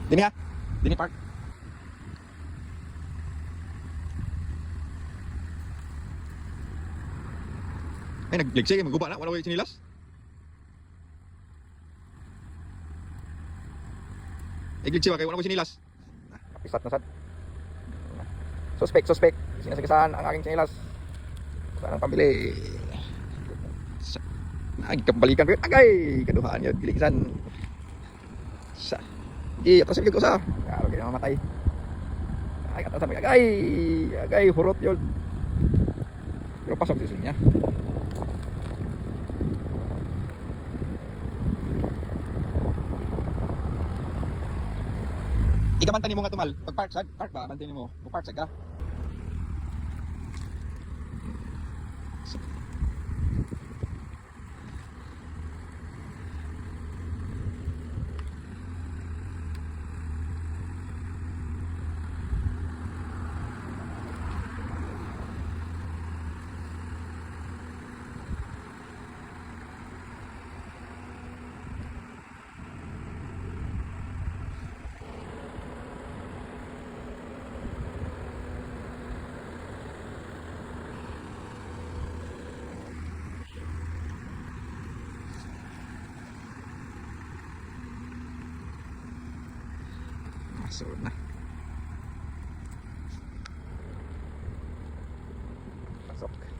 Dini ha. Dini park. Ay, nagligsi kay maguba na, wala ko sinilas. Nagligsi ba kay wala ko sinilas? Kapisat na sad. Suspect, suspect. Sinasagasaan ang aking sinilas. Saan ang pambili? Nagkabalikan ko yun. Agay! Kaduhaan yun. Giligsan. Sa. Di, atas ko sa. Karo kayo mamatay. Ay, atasan mo. Agay! Agay, hurot yun. Pero pasok sa niya. Ikamantan nimo nga tumal. Pag park sad, park ba abantin nimo. Mo park sad ka. Masuk na. Pasok.